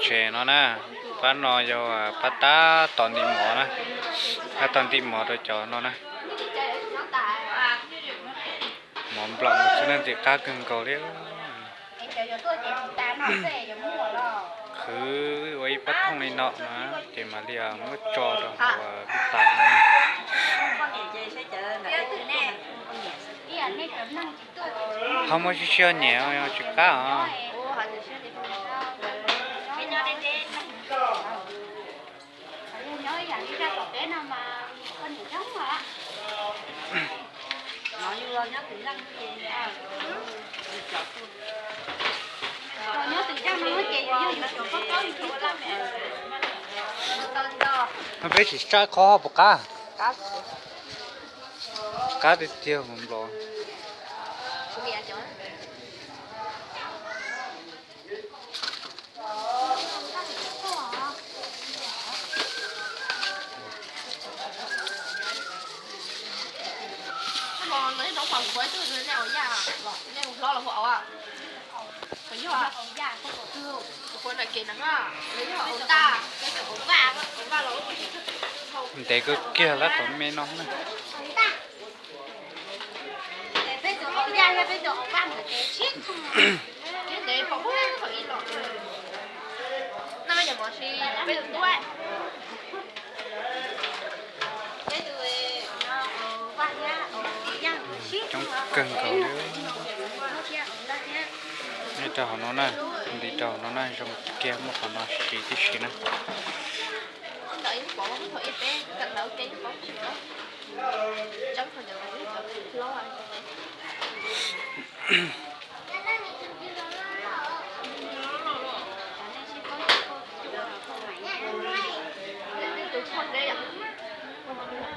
Tsev no na, pab no yog pab tab tom ntim mov na, pab tom ntim mov rau cov no na. Mov nplaum xwb na, ntxim qab kawg nkaus li. Khwv ua ib pob thooj li no na, ces mam li muab tso rau hauv lub tais no. Ho muaj tsis tsis nyiam tsis qab os. Peb tsis tsa qhov puas qab? Qab tiag tiag npaum npaum. Ntev kawg kiag lawm qhov me no na. Coob kawg nkaus li. Nyob rau hauv no na, ntim rau hauv no na, zoo kiag muaj qhov no siv tib si na.